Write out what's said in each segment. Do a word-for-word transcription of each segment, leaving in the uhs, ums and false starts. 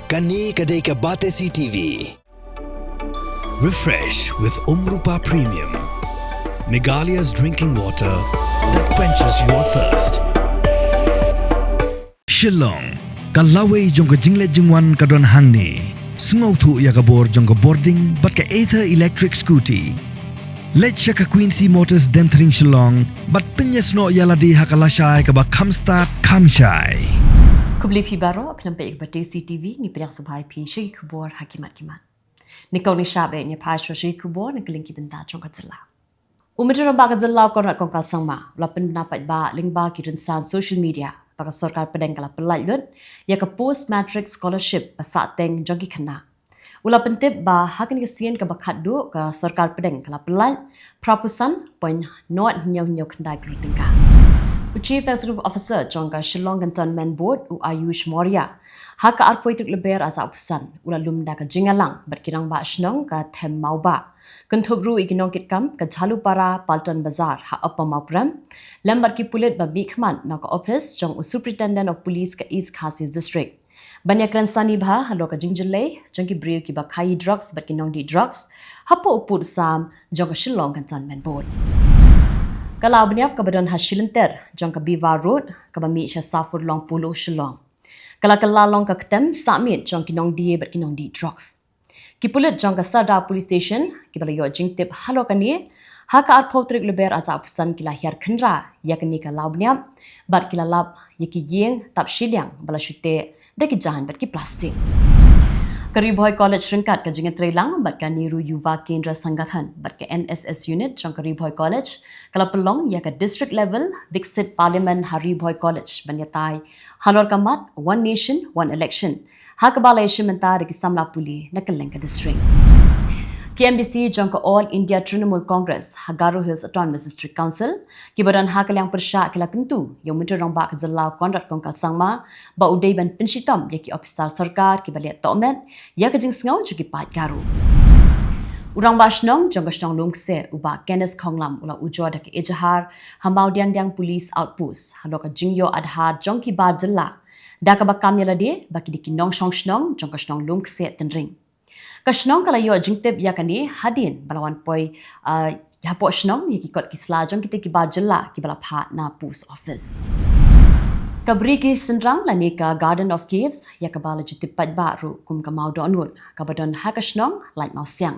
Kane ka dei ka Batesi T V. Refresh with Umrupa Premium, Meghalaya's drinking water that quenches your thirst. Shillong, ka lawei jong ka jingleit jingwan ka don hangne. Sngewthuh ïa ka bor jong ka bording bad ka Ather electric scooty. Leit sha ka Quincy Motors Demthring Shillong bad pynïasnoh ïa lade ha ka lashai kaba kham stad kham shai. Khublei phi baroh, phi lam peit ïa ka Batesi T V, ngi pdiang sngewbha ïa phi sha ki khubor ha ki mat ki mat. Nyngkong ngi shah beit ïa phi sha ki khubor na ka liang ki bynta jong ka jylla. U Myntri Rangbah ka jylla u Conrad Kongkal Sangma u la pynbna paidbah lyngba ki rynsan social media ba ka sorkar pdeng ka la pyllait lut ïa ka post matric scholarship ba sahteng jong ki khynnah. U la pyntip ba ha kane ka sien kaba khatduh ka sorkar pdeng ka la pyllait phra phew san point nod hynñiew hynñiew khyndai klur tyngka. U Chief Executive Officer jong ka Shillong Cantonment Board, u Ayush Maurya, ha ka arphew tarik Lber arhajar arphew san u la lum da ka jingïalang bad ki rangbah shnong ka Them Mawbah, kynthup ruh ïa ki nongkitkam ka Jhalupara Paltan Bazar ha Upper Mawprem, lem bad ki pulit ba mihkhmat na ka ophis jong u Superintendent of Police ka East Khasi District, ban ïakren sani bha halor ka jingjyllei jong ki briew kiba khaïi drugs bad ki nongdih drugs hapoh u pud u sam jong ka Shillong Cantonment Board. Ka lawbniap kaba don ha shilynter jong ka Bivar Road kaba mih sha Safur Long Polo Shillong, ka la kylla long ka ktem sahmiet jong ki nongdie bad ki nongdih drugs. Ki pulit jong ka Sadar Police Station kiba la ïoh jingtip halor kane ha ka arphew tarik Lber arhajar arphew san ki la hiar khynra ïa kane ka lawbniap bad ki la lap ïa ki ïing tap shiliang ba la shu teh da ki jaiñ bad ki plastik. Ka Ri Bhoi College ryngkat ka jingïatreilang bad ka Nehru Yuva Kendra Sangathan bad ka N S S unit jong ka Ri Bhoi College ka la pynlong ïa ka district level Viksit Parliament ha Ri Bhoi College ban ïatai halor ka mat One Nation, One Election, ha kaba la ïashim bynta da ki samla pule na kylleng ka district. Ki M D C jong ka All India Trinamool Congress ha Garo Hills Autonomous District Council kiba don ha ka liang pyrshah ki la kyntu ïa u Myntri Rangbah ka jylla u Conrad Kongkal Sangma ba u dei ban pynshitom ïa ki ophisar sorkar kiba leh tohmet ïa ka jingsngew jong ki paid Garo. U Rangbah Shnong jong ka shnong Lumkse, u Bah Kenneth Khonglam, u la ujor da ka ejahar ha Mawdiangdiang Police Outpost halor ka jingïoh Aadhaar jong ki bar jylla da kaba kam ïa lade ba ki dei ki nongshong shnong jong ka shnong Lumkse Tynring. Ka shnong ka la ïoh jingtip ïa kane hadien ba la wan poi, ah, hapoh shnong ïa ki kot ki sla jong kita ki bar jylla kiba la phah na post office. Ka Bri ki Synrang lane ka Garden of Caves, ïa kaba la ju tip paidbah ruh kum ka Mawdohnud, kaba don ha ka shnong Laitumkhrah,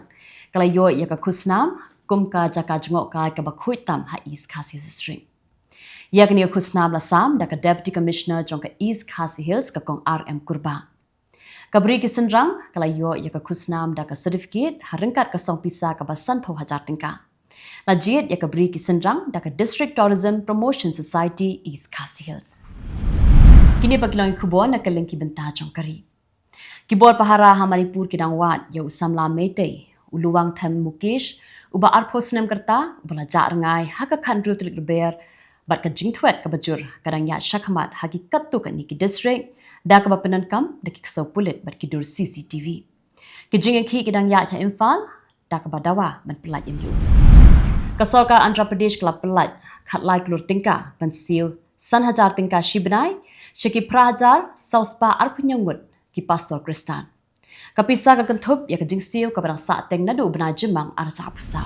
ka la ïoh ïa ka khusnam kum ka jaka jngohkai kaba khuid tam ha East Khasi District. Ïa kane ka khusnam la sam da ka Deputy Commissioner jong ka East Khasi Hills, ka Kong R M Kurbah. Ka Bri ki Synrang ka la ïoh ïa ka khusnam da ka certificate ha ryngkat ka song pisa kaba sanphew hajar tyngka. La jied ïa ka Bri ki Synrang da ka District Tourism Promotion Society East Khasi Hills. Kine pat ki long ki khubor na kylleng ki bynta jong ka ri. Ki bor pahara ha Manipur ki dang wad ïa u samla Meitei, u Luwangthem Mukesh, uba arphew snem ka rta, uba la jah rngai ha ka khathynriew tarik Lber, bad ka jingthwet kaba jur ka dang ïaid shakhmat ha ki katto katne ki district da kaba pyndonkam da ki ksew pulit bad ki dur C C T V. Ki jingïakhih ki dang ïaid ha Imphal da kaba dawa ban pyllait M U. Ka sorkar Andhra Pradesh ka la pyllait khatlai klur tyngka ban siew san hajar tyngka shi bnai sha ki phra hajar saw spah arphew hynñiew ngut ki pastor Khristan. Ka pisa ka kynthup ïa ka jingsiew kaba dang sahteng naduh u bnai Jymmang arhajar arphew saw.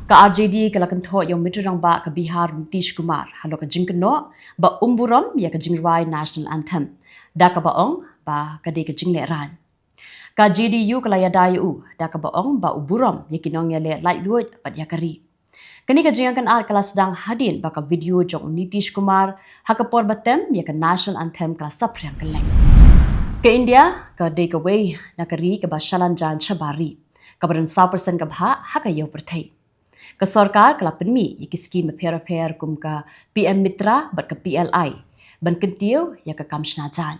Ka R J D ka la kynthoh ïa u Myntri Rangbah ka Bihar Nitish Kumar halor ka jingkynnoh ba um burom ïa ka jingrwai National Anthem da kaba ong ba ka dei ka jinglehraiñ. Ka J D U ka la ïada ïa u da kaba ong ba u burom ïa ki nongïaleh laitluid bad ïa ka ri. Kane ka jingïakynad ka la sdang hadien ba ka video jong u Nitish Kumar ha ka por ba tem ïa ka National Anthem ka la saphriang kylleng. Ka India ka dei kawei na ka ri kaba shalan jaiñ shabar ri, kaba don saw percent ka bhah ha ka ïew pyrthei. Ka sorkar ka la pynmih ïa ki skhim bapher bapher kum ka P M Mitra bad ka P L I ban kyntiew ïa ka kam shna jaiñ.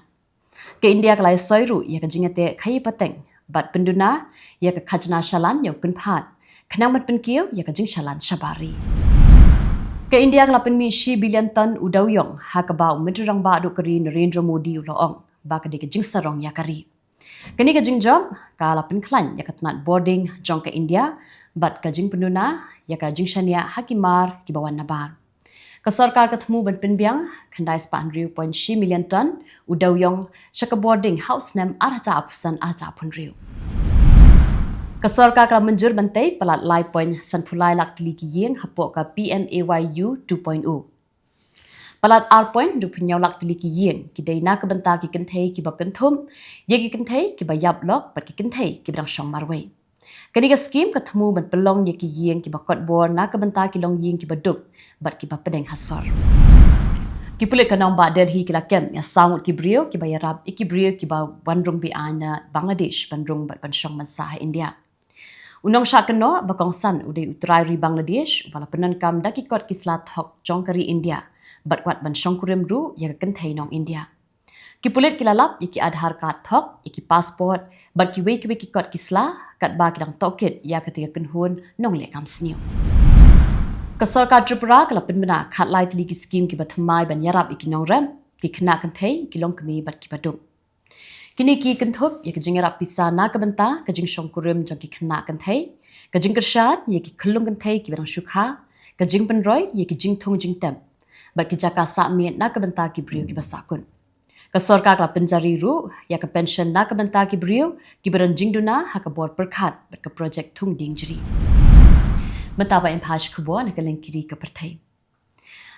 Ka India ka la ïasoi ruh ïa ka jingïateh khaïi pateng bad pynduna ïa ka khajna shalan ïa u kynphad, khnang ban pynkiew ïa ka jingshalan shabar ri. Ka India ka la pynmih shi billion ton u dewïong, ha kaba u Myntri Rangbah duh ka ri Narendra Modi u la ong ba ka dei ka jingsarong ïa ka ri. Kane ka jingjop ka la pynkhlaiñ ïa ka tnat bording jong ka India bad ka jingpynduna ïa ka jingshaniah ha ki mar kiba wan nabar. Ka sorkar ka thmu ban pynbiang khyndai spah hynriew point shi million ton u dewiong sha ka bording ha u snem ar hajar arphew san ar hajar arphew hynriew. Ka sorkar ka la mynjur ban tei palat lai point sanphew lai lak tylli ki ïing hapoh ka P M A Y U two point o. Palat ar point hynñiew lak tylli ki ïing ki dei na ka bynta ki kynthei kiba kynthup ïa ki kynthei kiba ïap lok bad ki kynthei kiba dang shong marwei. Kane ka skim ka thmu ban pynlong ïa ki ïing kiba kot bor na ka bynta ki longïing kiba duk bad kiba pdeng ha sor. Ki pulit ka nongbah Delhi ki la kem ïa saw ngut ki briew kiba ïarap ïa ki briew kiba wan rung beaiñ na Bangladesh ban rung bad ban shong ban sah ha India. U nongshah kynnoh ba kongsan u dei u trai ri Bangladesh uba la pyndonkam da ki kot ki sla thok jong ka ri India bad wat ban shongkurim ruh ïa ka kynthei nong India. Ki pulit ki la lap ïa ki Aadhaar card thok, ïa ki passport bad kiwei kiwei ki kot ki sla, katba ki dang tohkit ïa kata ka kynhun nongleh kam sniew. Ka sorkar Tripura ka la pynbna khatlai tylli ki skim kiba thymmai ban ïarap ïa ki nongrep, ki khynnah kynthei, ki longkmie bad kiba duk. Kine ki kynthup ïa ka jingïarap pisa na ka bynta ka jingshongkurim jong ki khynnah kynthei, ka jingkyrshan ïa ki khyllung kynthei kiba dang shu kha, ka jingpynroi ïa ki jingthung jingtep bad ki jaka sah miet na ka bynta ki briew kiba sahkut. Ka sorkar ka la pynjari ruh ïa ka pension na ka bynta ki briew kiba don jingduna ha ka bor pyrkhat bad ka projek thung dieng jri. Mynta ba em pha shi khubor na ka lyngkiri ka pyrthei.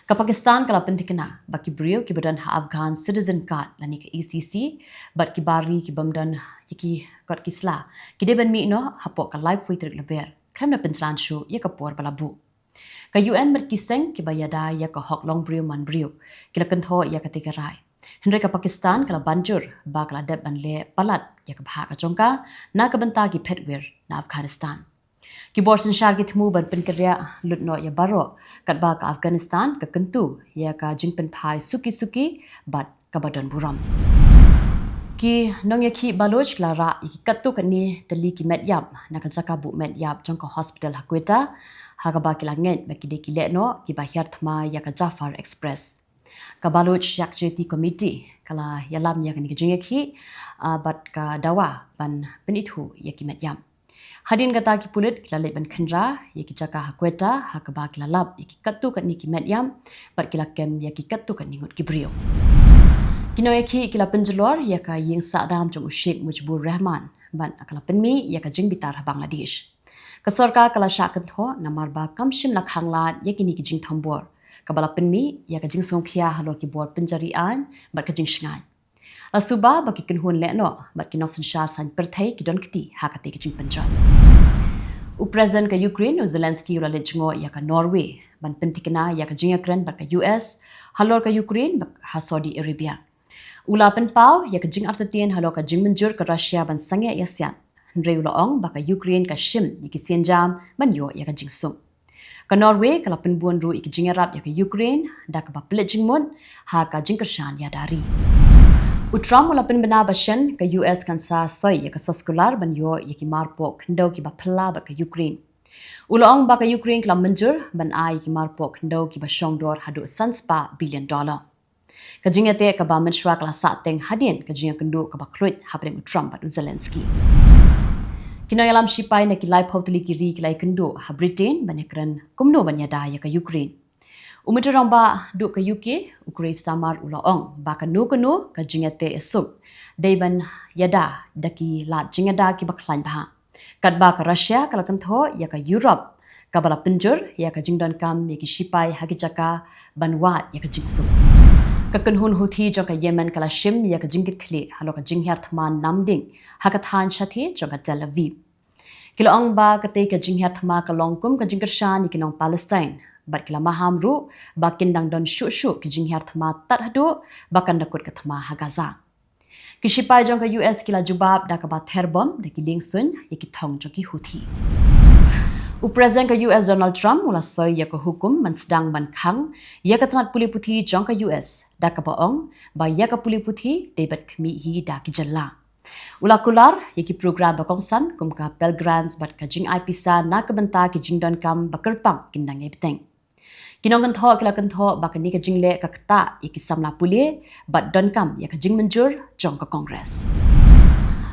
Ka Pakistan ka la pynthikna ba ki briew kiba don ha Afghan citizen card lane ka A C C bad ki bar ri kibym don ïa ki kot ki sla ki dei ban mih noh hapoh ka laiphew tarik Lber khlem da pynjlan shuh ïa ka por ba la buh. Ka U N bad ki seng kiba ïada ïa ka hok longbriew manbriew ki la kynthoh ïa kata ka rai. Hynrei ka Pakistan ka la banjur ba ka la dep ban leh palat ïa ka bhah ka jong ka na ka bynta ki phetwir na Afghanistan. Ki bor synshar ki thmu ban pynkynriah lut noh ïa baroh katba ka Afghanistan ka kyntu ïa ka jingpynphai suki suki bad kaba don burom. Ki nongïakhih Baloch ki la rah ïa ki katto katne tylli ki met ïap na ka jaka buh met ïap jong ka hospital ha Quetta, ha kaba ki la ngeit ba ki dei ki lehnoh kiba hiar thma ïa ka Jafar Express. Ka Baloch Yakjahti Committee ka la ïalam ïa kane ka jingïakhih, ah, bad ka dawa ban pynithuh ïa ki met ïap. Hadien kata ki pulit ki la leit ban khynra ïa ki jaka ha Quetta, ha kaba ki la lap ïa ki katto katne ki met ïap bad ki la kem ïa ki katto katne ngut ki briew. Ki nongïakhih ki la pynjulor ïa ka ïing sahdam jong u Sheikh Mujibur Rahman bad ka la pynmih ïa ka jingbitar ha Bangladesh. Ka sorkar ka la shah kynthoh namar ba kam shym la khang lad ïa kine ki jingthombor, kaba la pynmih ïa ka jingsngewkhia halor ki bor pynjari aiñ bad ka jingshngaiñ. La suba ba ki kynhun lehnoh bad ki nongsynshar saiñ pyrthei ki don kti ha kata ka jingpynjot. U President ka Ukraine u Zelensky u la leit jngoh ïa ka Norway ban pynthikna ïa ka jingïakren bad ka U S halor ka Ukraine bad ha Saudi Arabia. U la pynpaw ïa ka jingartatien halor ka jingmynjur ka Russia ban sangeh ïa siat. Hynrei u la ong ba ka Ukraine ka shim ïa ki sienjam ban ïoh ïa ka jingsuk. Ka Norway ka la pynbun ruh ïa ka jingïarap ïa ka Ukraine da kaba pynleit jingmut ha ka jingkyrshan ïada ri. U Trump u la pynbna ba shen ka U S kan sa soi ïa ka soskular ban ïoh ïa ki marpoh khyndew kiba phylla bad ka Ukraine. U la ong ba ka Ukraine ka la mynjur ban ai ïa ki marpoh khyndew kiba shongdor haduh san spah billion dollar. Ka jingïateh kaba mynshuwa ka la sahteng hadien ka jingïakynduh kaba khluit hapdeng u Trump bad u Zelensky. Ki nongïalam shipai na ki laiphew tylli ki ri ki la ïakynduh ha Britain ban ïakren kumno ban ïada ïa ka Ukraine. U Myntri Rangbah duh ka U K, u Keir Starmer u la ong ba kano kano ka jingïateh ïasuk dei ban ïada da ki lad jingïada kiba khlaiñ bha. Katba ka Russia ka la kynthoh ïa ka Europe kaba la pynjur ïa ka jingdonkam ïa ki shipai ha ki jaka ban wad ïa ka jingsuk. Ka kynhun Houthi jong ka Yemen ka la shim ïa ka jingkitkhlieh halor ka jinghiar thma namding ha ka thaiñ shathie jong ka Tel Aviv. Ki la ong ba katei ka jinghiar thma ka long kum ka jingkyrshan ïa ki nong Palestine bad ki la maham ruh ba kin dang don shuh shuh ki jinghiar thma tad haduh ba kan da kut ka thma ha Gaza. Ki shipai jong ka U S ki la jubab da kaba ther bom da ki liengsuiñ ïa ki thong jong ki Houthi. U President ka U S Donald Trump u la soi ïa ka hukum ban sdang ban khang ïa ka tnat pule puthi jong ka U S da kaba ong ba ïa ka pule puthi dei ban khmih hi da ki jylla. U la kular ïa ki program ba kongsan kum ka Pell Grants bad ka jingai pisa na ka bynta ki jingdonkam ba kyrpang kin dang ïai bteng. Ki nongkynthoh ki la kynthoh ba kane ka jingleh ka ktah ïa ki samla pule bad donkam ïa ka jingmynjur jong ka Congress.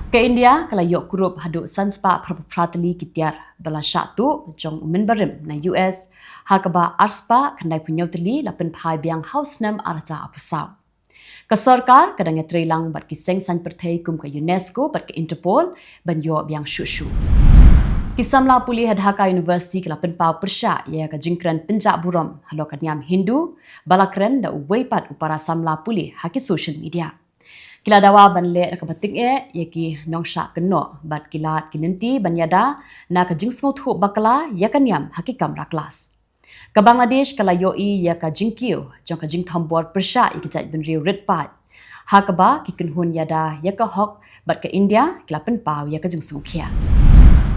Ka India ka la ïoh kurup haduh san spah phra phew phra tylli ki tiar ba la shah tuh jong u mynbarim na U S, ha kaba ar spah khyndai phew hynñiew tylli la pynphai biang ha u snem ar hajar arphew saw. Ka sorkar ka dang ïatreilang bad ki seng saiñ pyrthei kum ka UNESCO bad ka Interpol ban ïoh biang shuh shuh. Ki samla pule ha Dhaka University ki la pynpaw pyrshah ïa ka jingkren pynjah burom halor ka niam Hindu ba la kren da uwei pat u para samla pule ha ki social media. Ki la dawa ban leh da kaba tyngeh ïa ki nongshah kynnoh bad ki lad ki lynti ban ïada na ka jingsngewthuh bakla ïa ka niam ha ki kamra klas. Ka Bangladesh ka la ïohi ïa ka jingkiew jong ka jingthombor pyrshah ïa ki jaitbynriew rit paid, ha kaba ki kynhun ïada ïa ka hok bad ka India ki la pynpaw ïa ka jingsngewkhia.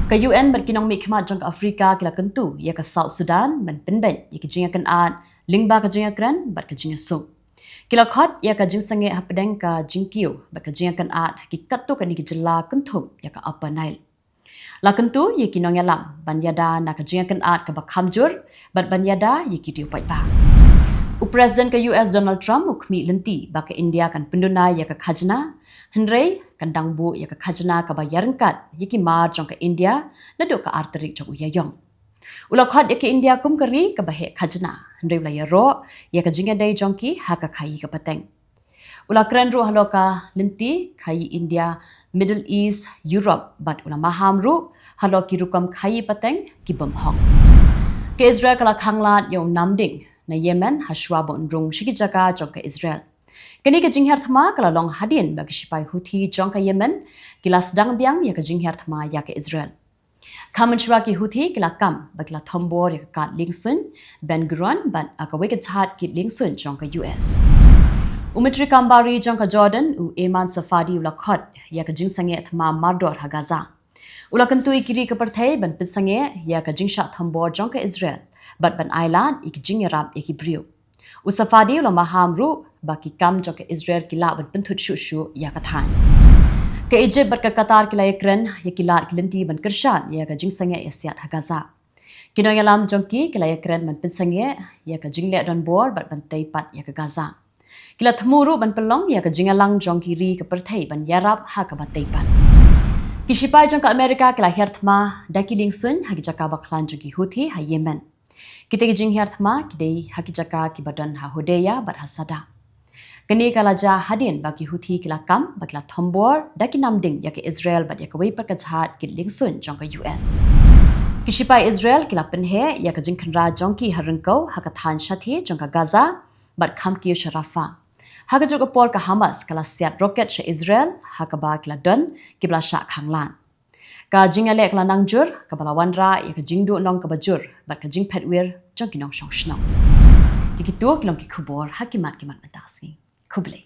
Ka U N bad ki nongmihkhmat jong ka Afrika ki la kyntu ïa ka South Sudan ban pynbeit ïa ki jingïakynad lyngba ka jingïakren bad ka jingïasuk. Ki la khot ïa ka jingsangeh hapdeng ka jingkiew bad ka jingïakynad ha ki katto katne ki jylla kynthup ïa ka Upper Nile. La kyntu ïa ki nongïalam ban ïada na ka jingïakynad kaba kham jur bad ban ïada ïa ki riew paidbah. U President ka U S Donald Trump u khmih lynti ba ka India kan pynduna ïa ka khajna, hynrei kan dang buh ïa ka khajna kaba ïaryngkat ïa ki mar jong ka India naduh ka ar tarik jong u Ïaiong. U la khot ïa ka India kum ka ri kaba heh khajna, hynrei u la ïaroh ïa ka jingïadei jong ki ha ka khaïi ka pateng. U la kren ruh halor ka lynti khaïi India, Middle East, Europe bad u la maham ruh halor ki rukom khaïi pateng ki bym hok. Ka Israel ka la khanglad ïa u namding na Yemen hashwa ba un rung sha ki jaka jong ka Israel. Kane ka jinghiar thma ka la long hadien ba ki shipai Houthi jong ka Yemen ki la sdang biang ïa ka jinghiar thma ïa ka Israel. Kham mynshwa ki Houthi ki la kam ba ki la thombor ïa ka kad liengsuiñ Ben Gurion bad kawei ka jahaj kit liengsuiñ jong ka U S. U Myntri Kam Bar Ri jong ka Jordan u Ayman Safadi u la khot ïa ka jingsangeh thma mardor ha Gaza. U la kyntu ïa ki ri ka pyrthei ban pynsangeh ïa ka jingshah thombor jong ka Israel bad ban ailad ïa ki jingïarap ïa ki briew. U Safadi u la maham ruh ba ki kam jong ka Israel ki lah ban pynthut shuh shuh ïa ka thaiñ. Ka Egypt bad ka Qatar ki la ïakren ïa ki lad ki lynti ban kyrshan ïa ka jingsangeh ïasiat ha Gaza. Ki nongïalam jong ki ki la ïakren ban pynsangeh ïa ka jingleh donbor bad ban tei pat ïa ka Gaza. Ki la thmu ruh ban pynlong ïa ka jingïalang jong ki ri ka pyrthei ban ïarap ha kaba tei pat. Ki shipai jong ka Amerika ki la hiar thma da ki liengsuiñ ha ki jaka bakhlaiñ jong ki Houthi ha Yemen. Kita ki jinghiar thma ki dei ha ki jaka kiba don ha Hodeidah bad ha Saddah. Kane ka la jia hadien ba ki Houthi ki la kam ba ki la thombor da ki namding ïa ka Israel bad ïa kawei pat ka jahaj kit liengsuiñ jong ka U S. Ki shipai Israel ki la pynheh ïa ka jingkhynra jong ki ha ryngkew ha ka thaiñ shathie jong ka Gaza bad kham kiew sha Rafah. Ha kajuh ka por ka Hamas ka la siat roket sha Israel ha kaba ki la don kiba la shah khanglad. Ka jingïaleh ka la nang jur kaba la wanrah ïa ka jingduhnong kaba jur bad ka jingphet wir jong ki nongshong shnong. Te kito ki long ki khubor ha ki mat ki mat mynta ka sngi. Khublei.